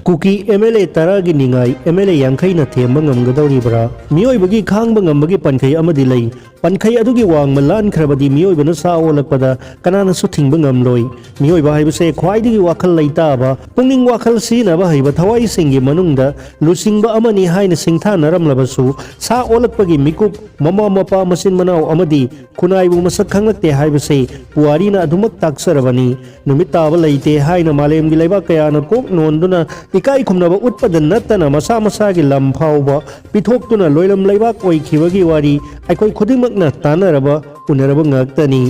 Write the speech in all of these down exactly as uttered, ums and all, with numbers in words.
Kuki M L A ꯇꯔꯥꯒꯤ ꯅꯤꯡꯉꯥꯏ M L A ꯌꯥꯡꯈꯩꯅ ꯊꯦꯝꯕ ꯉꯝꯒꯗꯧꯔꯤꯕ꯭ꯔꯥ? ꯃꯤꯑꯣꯏꯕꯒꯤ ꯈꯥꯡꯕ ꯉꯝꯕꯒꯤ ꯄꯟꯈꯩ ꯑꯃꯗꯤ ꯂꯩ꯫ ꯄꯟꯈꯩ ꯑꯗꯨꯒꯤ ꯋꯥꯡꯃ ꯂꯥꯟꯈ꯭ꯔꯕꯗꯤ ꯃꯤꯑꯣꯏꯕꯅ ꯁꯥ ꯑꯣꯜꯂꯛꯄꯗ ꯀꯅꯥꯅꯁꯨ ꯊꯤꯡꯕ ꯉꯝꯂꯣꯏ꯫ ꯃꯤꯑꯣꯏꯕ ꯍꯥꯏꯕꯁꯦ ꯈ꯭ꯋꯥꯏꯗꯒꯤ ꯋꯥꯈꯜ ꯂꯩꯇꯥꯕ, ꯄꯨꯛꯅꯤꯡ ꯋꯥꯈꯜ ꯁꯤꯖꯤꯟꯅꯕ ꯍꯩꯕ ꯊꯋꯥꯏꯁꯤꯡꯒꯤ ꯃꯅꯨꯡꯗ ꯂꯨꯆꯤꯡꯕ ꯑꯃꯅꯤ ꯍꯥꯏꯅ ꯁꯤꯡꯊꯥꯅꯔꯝꯂꯕꯁꯨ, ꯁꯥ ꯑꯣꯜꯂꯛꯄꯒꯤ ꯃꯤꯀꯨꯞ, ꯃꯃꯥ ꯃꯄꯥ, ꯃꯆꯤꯟ ꯃꯅꯥꯎ ꯑꯃꯗꯤ ꯈꯨꯟꯅꯥꯏꯕꯨ ꯃꯁꯛ ꯈꯪꯂꯛꯇꯦ ꯍꯥꯏꯕꯁꯤ ꯄꯨꯋꯥꯔꯤꯅ ꯑꯗꯨꯃꯛ ꯇꯥꯛꯆꯔꯕꯅꯤ꯫ ꯅꯨꯃꯤꯠ ꯇꯥꯕ ꯂꯩꯇꯦ ꯍꯥꯏꯅ ꯃꯥꯂꯦꯝꯒꯤ ꯂꯩꯕꯥꯛ ꯀꯌꯥꯅ ꯀꯣꯛ ꯅꯣꯟꯗꯨꯅ ꯏꯀꯥꯏ ꯈꯨꯝꯅꯕ ꯎꯠꯄꯗ ꯅꯠꯇꯅ ꯃꯁꯥ ꯃꯁꯥꯒꯤ ꯂꯝ ꯐꯥꯎꯕ ꯄꯤꯊꯣꯛꯇꯨꯅ ꯂꯣꯏꯂꯝ ꯂꯩꯕꯥꯛ ꯑꯣꯏꯈꯤꯕꯒꯤ ꯋꯥꯔꯤ ꯑꯩꯈꯣꯏ ꯈꯨꯗꯤꯡꯃꯛꯅ ꯇꯥꯟꯅꯔꯕ ꯎꯅꯔꯕ ꯉꯥꯛꯇꯅꯤ꯫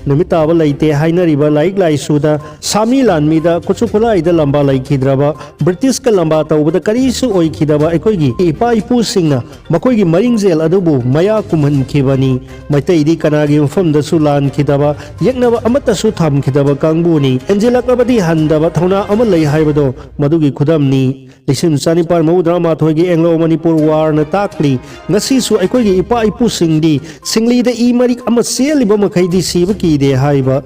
ꯅꯨꯃꯤꯠ ꯇꯥꯕ ꯂꯩꯇꯦ ꯍꯥꯏꯅꯔꯤꯕ ꯂꯥꯏꯔꯤꯛ ꯂꯥꯏꯁꯨꯗ, ꯁꯥꯃꯤ ꯂꯥꯟꯃꯤꯗ, ꯈꯨꯠꯁꯨ ꯈꯨꯠꯂꯥꯏꯗ ꯂꯝꯕꯥ ꯂꯩꯈꯤꯗ꯭ꯔꯕ, ꯕ꯭ꯔꯤꯇꯤꯁꯀ ꯂꯝꯕꯥ ꯇꯧꯕꯗ ꯀꯔꯤꯁꯨ ꯑꯣꯏꯈꯤꯗꯕ ꯑꯩꯈꯣꯏꯒꯤ ꯏꯄꯥ ꯏꯄꯨꯁꯤꯡꯅ ꯃꯈꯣꯏꯒꯤ ꯃꯔꯤꯡꯖꯦꯜ ꯑꯗꯨꯕꯨ ꯃꯌꯥ ꯀꯨꯝꯍꯟꯈꯤꯕꯅꯤ꯫ ꯃꯩꯇꯩꯗꯤ ꯀꯅꯥꯒꯤ ꯃꯐꯝꯗꯁꯨ ꯂꯥꯟꯈꯤꯗꯕ, ꯌꯦꯛꯅꯕ ꯑꯃꯠꯇꯁꯨ ꯊꯝꯈꯤꯗꯕ ꯀꯥꯡꯕꯨꯅꯤ꯫ ꯍꯦꯟꯖꯤꯜꯂꯛꯂꯕꯗꯤ ꯍꯟꯗꯕ ꯊꯧꯅꯥ ꯑꯃ ꯂꯩ ꯍꯥꯏꯕꯗꯣ ꯃꯗꯨꯒꯤ ꯈꯨꯗꯝꯅꯤ꯫ ꯂꯤꯁꯤꯡ ꯆꯥꯅꯤꯄꯥꯟ ꯃꯧꯗ꯭ꯔꯥ ꯃꯥꯊꯣꯏꯒꯤ ꯑꯦꯡꯂꯣ ꯃꯅꯤꯄꯨꯔ ꯋꯥꯔꯅ ꯇꯥꯛꯂꯤ, ꯉꯁꯤꯁꯨ ꯑꯩꯈꯣꯏꯒꯤ ꯏꯄꯥ ꯏꯄꯨꯁꯤꯡꯗꯤ ꯁꯤꯡꯂꯤꯗ ꯏ ꯃꯔꯤꯛ ꯑꯃ ꯆꯦꯜꯂꯤꯕ ꯃꯈꯩꯗꯤ ꯁꯤꯕ ꯀꯤꯗꯦ ꯍꯥꯏꯕ꯫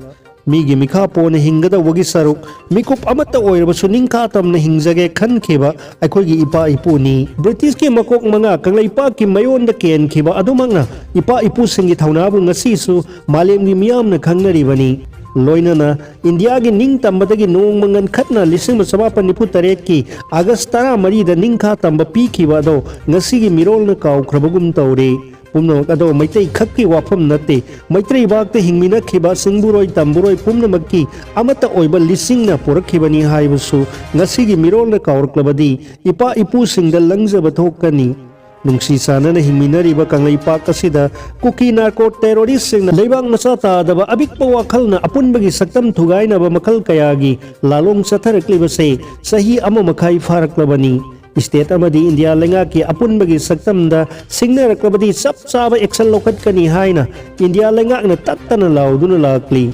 ꯃꯤꯒꯤ ꯃꯤꯈꯥ ꯄꯣꯟꯅ ꯍꯤꯡꯒꯗꯧꯕꯒꯤ ꯁꯔꯨꯛ ꯃꯤꯀꯨꯞ ꯑꯃꯠꯇ ꯑꯣꯏꯔꯕꯁꯨ ꯅꯤꯡꯈꯥ ꯇꯝꯅ ꯍꯤꯡꯖꯒꯦ ꯈꯟꯈꯤꯕ ꯑꯩꯈꯣꯏꯒꯤ ꯏꯄꯥ ꯏꯄꯨꯅꯤ꯫ ꯕ꯭ꯔꯤꯇꯤꯁꯀꯤ ꯃꯀꯣꯛ ꯃꯉꯥ ꯀꯪꯂꯩꯄꯥꯛꯀꯤ ꯃꯌꯣꯟꯗ ꯀꯦꯟꯈꯤꯕ ꯑꯗꯨꯃꯛꯅ ꯏꯄꯥ ꯏꯄꯨꯁꯤꯡꯒꯤ ꯊꯧꯅꯥꯕꯨ ꯉꯁꯤꯁꯨ ꯃꯥꯂꯦꯝꯒꯤ ꯃꯤꯌꯥꯝꯅ ꯈꯪꯅꯔꯤꯕꯅꯤ꯫ ꯂꯣꯏꯅꯅ ꯏꯟꯗꯤꯌꯥꯒꯤ ꯅꯤꯡꯇꯝꯕꯗꯒꯤ ꯅꯣꯡꯃ ꯉꯟꯈꯠꯅ ꯂꯤꯁꯤꯡ ꯑꯃ ꯆꯃꯥꯄꯟ ꯅꯤꯐꯨ ꯇꯔꯦꯠꯀꯤ ꯑꯥꯒꯁ ꯇꯔꯥꯃꯔꯤꯗ ꯅꯤꯡꯈꯥ ꯇꯝꯕ ꯄꯤꯈꯤꯕ ꯑꯗꯣ ꯉꯁꯤꯒꯤ ꯃꯤꯔꯣꯜꯅ ꯀꯥꯎꯈ꯭ꯔꯕꯒꯨꯝ ꯇꯧꯔꯦ꯫ ꯄꯨꯝꯅꯃꯛ ꯑꯗꯣ ꯃꯩꯇꯩ ꯈꯛꯀꯤ ꯋꯥꯐꯝ ꯅꯠꯇꯦ꯫ ꯃꯩꯇꯩꯕꯥꯛꯇ ꯍꯤꯡꯃꯤꯟꯅꯈꯤꯕ ꯁꯤꯡꯕꯨꯔꯣꯏ ꯇꯝꯕꯨꯔꯣꯏ ꯄꯨꯝꯅꯃꯛꯀꯤ ꯑꯃꯠꯇ ꯑꯣꯏꯕ ꯂꯤꯁꯤꯡꯅ ꯄꯨꯔꯛꯈꯤꯕꯅꯤ ꯍꯥꯏꯕꯁꯨ ꯉꯁꯤꯒꯤ ꯃꯤꯔꯣꯜꯅ ꯀꯥꯎꯔꯛꯂꯕꯗꯤ ꯏꯄꯥ ꯏꯄꯨꯁꯤꯡꯗ ꯂꯪꯖꯕ ꯊꯣꯛꯀꯅꯤ꯫ ꯅꯨꯡꯁꯤ ꯆꯥꯟꯅꯅ ꯍꯤꯡꯃꯤꯟꯅꯔꯤꯕ ꯀꯪꯂꯩꯄꯥꯛ ꯑꯁꯤꯗ ꯀꯨꯀꯤ ꯅꯥꯔꯀꯣ ꯇꯦꯔꯣꯔꯤꯁꯁꯤꯡꯅ ꯂꯩꯕꯥꯛ ꯃꯆꯥ ꯇꯥꯗꯕ ꯑꯄꯤꯛꯄ ꯋꯥꯈꯜꯅ ꯑꯄꯨꯟꯕꯒꯤ ꯁꯛꯇꯝ ꯊꯨꯒꯥꯏꯅꯕ ꯃꯈꯜ ꯀꯌꯥꯒꯤ ꯂꯥꯂꯣꯡ ꯆꯠꯊꯔꯛꯂꯤꯕꯁꯦ ꯆꯍꯤ ꯑꯃ ꯃꯈꯥꯏ ꯐꯥꯔꯛꯂꯕꯅꯤ꯫ ꯁ꯭ꯇꯦꯠ ꯑꯃꯗꯤ ꯏꯟꯗꯤꯌꯥ ꯂꯩꯉꯥꯛꯀꯤ ꯑꯄꯨꯟꯕꯒꯤ ꯁꯛꯇꯝꯗ ꯁꯤꯡꯅꯔꯛꯂꯕꯗꯤ ꯆꯞ ꯆꯥꯕ ꯑꯦꯛꯁꯟ ꯂꯧꯈꯠꯀꯅꯤ ꯍꯥꯏꯅ ꯏꯟꯗꯤꯌꯥ ꯂꯩꯉꯥꯛꯅ ꯇꯠꯇꯅ ꯂꯥꯎꯗꯨꯅ ꯂꯥꯛꯂꯤ꯫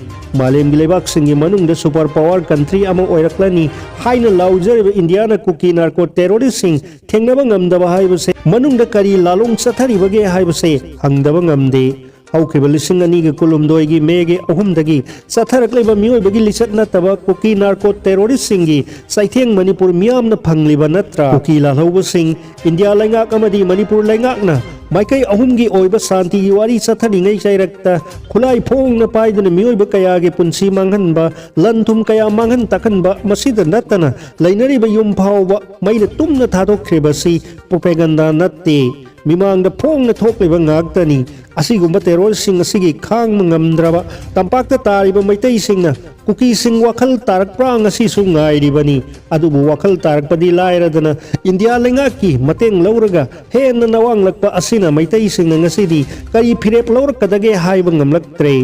ꯃꯥꯂꯦꯝꯒꯤ ꯂꯩꯕꯥꯛꯁꯤꯡꯒꯤ ꯃꯅꯨꯡꯗ ꯁꯨꯄꯔ ꯄꯥꯋꯔ ꯀꯟꯇ꯭ꯔꯤ ꯑꯃ ꯑꯣꯏꯔꯛꯂꯅꯤ ꯍꯥꯏꯅ ꯂꯥꯎꯖꯔꯤꯕ ꯏꯟꯗꯤꯌꯥꯅ ꯀꯨꯀꯤ ꯅꯥꯔꯀꯣ ꯇꯦꯔꯣꯔꯤꯁꯁꯤꯡ ꯊꯦꯡꯅꯕ ꯉꯝꯗꯕ ꯍꯥꯏꯕꯁꯦ ꯃꯅꯨꯡꯗ ꯀꯔꯤ ꯂꯥꯂꯣꯡ ꯆꯠꯊꯔꯤꯕꯒꯦ ꯍꯥꯏꯕꯁꯦ ꯍꯪꯗꯕ ꯉꯝꯗꯦ꯫ ꯍꯧꯈꯤꯕ ꯂꯤꯁꯤꯡ ꯑꯅꯤꯒ ꯀꯨꯟꯍꯨꯝꯗꯣꯏꯒꯤ ꯃꯦꯒꯤ ꯑꯍꯨꯝꯗꯒꯤ ꯆꯠꯊꯔꯛꯂꯤꯕ ꯃꯤꯑꯣꯏꯕꯒꯤ ꯂꯤꯆꯠ ꯅꯠꯇꯕ ꯀꯨꯀꯤ ꯅꯥꯔꯀꯣ ꯇꯦꯔꯣꯔꯤꯁꯁꯤꯡꯒꯤ ꯆꯩꯊꯦꯡ ꯃꯅꯤꯄꯨꯔ ꯃꯤꯌꯥꯝꯅ ꯐꯪꯂꯤꯕ ꯅꯠꯇ꯭ꯔꯥ? ꯀꯨꯀꯤ ꯂꯥꯜꯍꯧꯕꯁꯤꯡ, ꯏꯟꯗꯤꯌꯥ ꯂꯩꯉꯥꯛ ꯑꯃꯗꯤ ꯃꯅꯤꯄꯨꯔ ꯂꯩꯉꯥꯛꯅ ꯃꯥꯏꯀꯩ ꯑꯍꯨꯝꯒꯤ ꯑꯣꯏꯕ ꯁꯥꯟꯇꯤꯒꯤ ꯋꯥꯔꯤ ꯆꯠꯊꯔꯤꯉꯩ ꯆꯩꯔꯛꯇ ꯈꯨꯠꯂꯥꯏ ꯐꯣꯡꯅ ꯄꯥꯏꯗꯨꯅ ꯃꯤꯑꯣꯏꯕ ꯀꯌꯥꯒꯤ ꯄꯨꯟꯁꯤ ꯃꯥꯡꯍꯟꯕ, ꯂꯟ ꯊꯨꯝ ꯀꯌꯥ ꯃꯥꯡꯍꯟ ꯇꯥꯛꯍꯟꯕ, ꯃꯁꯤꯗ ꯅꯠꯇꯅ ꯂꯩꯅꯔꯤꯕ ꯌꯨꯝ ꯐꯥꯎꯕ ꯃꯩꯅ ꯇꯨꯝꯅ ꯊꯥꯗꯣꯛꯈ꯭ꯔꯤꯕꯁꯤ ꯄ꯭ꯔꯣꯄꯦꯒꯟꯗꯥ ꯅꯠꯇꯦ, ꯃꯤꯃꯥꯡꯗ ꯐꯣꯡꯅ ꯊꯣꯛꯂꯤꯕ ꯉꯥꯛꯇꯅꯤ꯫ ꯑꯁꯤꯒꯨꯝꯕ ꯇꯦꯔꯣꯔꯁꯤꯡ ꯑꯁꯤꯒꯤ ꯈꯥꯡꯕ ꯉꯝꯗ꯭ꯔꯕ ꯇꯝꯄꯥꯛꯇ ꯇꯥꯔꯤꯕ ꯃꯩꯇꯩꯁꯤꯡꯅ ꯀꯨꯀꯤꯁꯤꯡ ꯋꯥꯈꯜ ꯇꯥꯔꯛꯄ꯭ꯔꯥ ꯉꯁꯤꯁꯨ ꯉꯥꯏꯔꯤꯕꯅꯤ꯫ ꯑꯗꯨꯕꯨ ꯋꯥꯈꯜ ꯇꯥꯔꯛꯄꯗꯤ ꯂꯥꯏꯔꯗꯅ ꯏꯟꯗꯤꯌꯥ ꯂꯩꯉꯥꯛꯀꯤ ꯃꯇꯦꯡ ꯂꯧꯔꯒ ꯍꯦꯟꯅ ꯅꯋꯥꯡꯂꯛꯄ ꯑꯁꯤꯅ ꯃꯩꯇꯩꯁꯤꯡꯅ ꯉꯁꯤꯗꯤ ꯀꯔꯤ ꯐꯤꯔꯦꯞ ꯂꯧꯔꯛꯀꯗꯒꯦ ꯍꯥꯏꯕ ꯉꯝꯂꯛꯇ꯭ꯔꯦ꯫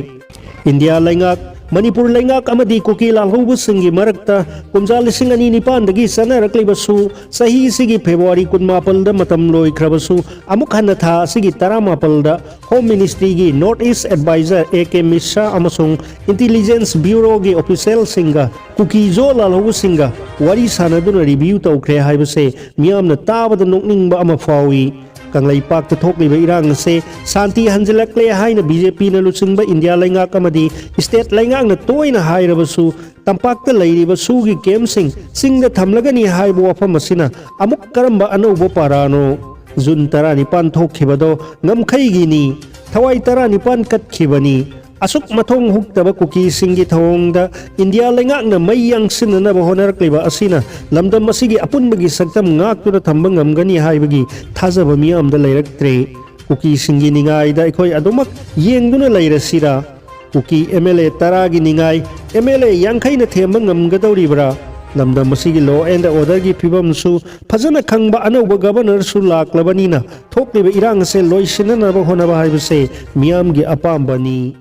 ꯏꯟꯗꯤꯌꯥ ꯂꯩꯉꯥꯛ, ꯃꯅꯤꯄꯨꯔ ꯂꯩꯉꯥꯛ ꯑꯃꯗꯤ ꯀꯨꯀꯤ ꯂꯥꯜꯍꯧꯕꯁꯤꯡꯒꯤ ꯃꯔꯛꯇ ꯀꯨꯝꯖꯥ ꯂꯤꯁꯤꯡ ꯑꯅꯤ ꯅꯤꯄꯥꯟꯗꯒꯤ ꯆꯠꯅꯔꯛꯂꯤꯕꯁꯨ, ꯆꯍꯤꯁꯤꯒꯤ ꯐꯦꯕ꯭ꯔꯨꯋꯥꯔꯤ ꯀꯨꯟꯃꯥꯄꯜꯗ ꯃꯇꯝ ꯂꯣꯏꯈ꯭ꯔꯕꯁꯨ, ꯑꯃꯨꯛ ꯍꯟꯅ ꯊꯥ ꯑꯁꯤꯒꯤ ꯇꯔꯥꯃꯥꯄꯜꯗ ꯍꯣꯝ ꯃꯤꯅꯤꯁꯇ꯭ꯔꯤꯒꯤ north east adviser A K Mishra ꯑꯃꯁꯨꯡ ꯏꯟꯇꯤꯂꯤꯖꯦꯟꯁ ꯕ꯭ꯌꯨꯔꯣꯒꯤ ꯑꯣꯐꯤꯁꯤꯌꯦꯜꯁꯤꯡꯒ ꯀꯨꯀꯤ ꯖꯣ ꯂꯥꯜꯍꯧꯕꯁꯤꯡꯒ ꯋꯥꯔꯤ ꯁꯥꯟꯅꯗꯨꯅ ꯔꯤꯚ꯭ꯌꯨ ꯇꯧꯈ꯭ꯔꯦ ꯍꯥꯏꯕꯁꯦ ꯃꯤꯌꯥꯝꯅ ꯇꯥꯕꯗ ꯅꯣꯛꯅꯤꯡꯕ ꯑꯃ ꯐꯥꯎꯏ꯫ ꯀꯪꯂꯩꯄꯥꯛꯇ ꯊꯣꯛꯂꯤꯕ ꯏꯔꯥꯡ ꯑꯁꯦ ꯁꯥꯟꯇꯤ ꯍꯟꯖꯤꯜꯂꯛꯂꯦ ꯍꯥꯏꯅ ꯕꯤ ꯖꯦ ꯄꯤꯅ ꯂꯨꯆꯤꯡꯕ ꯏꯟꯗꯤꯌꯥ ꯂꯩꯉꯥꯛ ꯑꯃꯗꯤ ꯁ꯭ꯇꯦꯠ ꯂꯩꯉꯥꯛꯅ ꯇꯣꯏꯅ ꯍꯥꯏꯔꯕꯁꯨ, ꯇꯝꯄꯥꯛꯇ ꯂꯩꯔꯤꯕ ꯁꯨꯒꯤ ꯀꯦꯝꯞꯁꯤꯡ ꯆꯤꯡꯗ ꯊꯝꯂꯒꯅꯤ ꯍꯥꯏꯕ ꯋꯥꯐꯝ ꯑꯁꯤꯅ ꯑꯃꯨꯛ ꯀꯔꯝꯕ ꯑꯅꯧꯕ ꯄꯥꯔꯥꯅꯣ? ꯖꯨꯟ ꯇꯔꯥꯅꯤꯄꯥꯟ ꯊꯣꯛꯈꯤꯕꯗꯣ ꯉꯝꯈꯩꯒꯤꯅꯤ꯫ ꯊꯋꯥꯏ ꯇꯔꯥꯅꯤꯄꯥꯟ ꯀꯠꯈꯤꯕꯅꯤ꯫ ꯑꯁꯨꯛ ꯃꯊꯣꯡ ꯍꯨꯛꯇꯕ ꯀꯨꯀꯤꯁꯤꯡꯒꯤ ꯊꯧꯑꯣꯡꯗ ꯏꯟꯗꯤꯌꯥ ꯂꯩꯉꯥꯛꯅ ꯃꯩ ꯌꯥꯡꯁꯤꯟꯅꯅꯕ ꯍꯣꯠꯅꯔꯛꯂꯤꯕ ꯑꯁꯤꯅ ꯂꯝꯗꯝ ꯑꯁꯤꯒꯤ ꯑꯄꯨꯟꯕꯒꯤ ꯁꯛꯇꯝ ꯉꯥꯛꯇꯨꯅ ꯊꯝꯕ ꯉꯝꯒꯅꯤ ꯍꯥꯏꯕꯒꯤ ꯊꯥꯖꯕ ꯃꯤꯌꯥꯝꯗ ꯂꯩꯔꯛꯇ꯭ꯔꯦ꯫ ꯀꯨꯀꯤꯁꯤꯡꯒꯤ ꯅꯤꯡꯉꯥꯏꯗ ꯑꯩꯈꯣꯏ ꯑꯗꯨꯃꯛ ꯌꯦꯡꯗꯨꯅ ꯂꯩꯔꯁꯤꯔꯥ? ꯀꯨꯀꯤ ꯑꯦꯝ ꯑꯦꯜ ꯑꯦ ꯇꯔꯥꯒꯤ ꯅꯤꯡꯉꯥꯏ, ꯑꯦꯝ ꯑꯦꯜ ꯑꯦ ꯌꯥꯡꯈꯩꯅ ꯊꯦꯝꯕ ꯉꯝꯒꯗꯧꯔꯤꯕ꯭ꯔꯥ? ꯂꯝꯗꯝ ꯑꯁꯤꯒꯤ law and orderꯒꯤ ꯐꯤꯕꯝꯁꯨ ꯐꯖꯅ ꯈꯪꯕ ꯑꯅꯧꯕ ꯒꯕꯔꯅꯔꯁꯨ ꯂꯥꯛꯂꯕꯅꯤꯅ, ꯊꯣꯛꯂꯤꯕ ꯏꯔꯥꯡ ꯑꯁꯦ ꯂꯣꯏꯁꯤꯟꯅꯅꯕ ꯍꯣꯠꯅꯕ ꯍꯥꯏꯕꯁꯦ ꯃꯤꯌꯥꯝꯒꯤ ꯑꯄꯥꯝꯕꯅꯤ꯫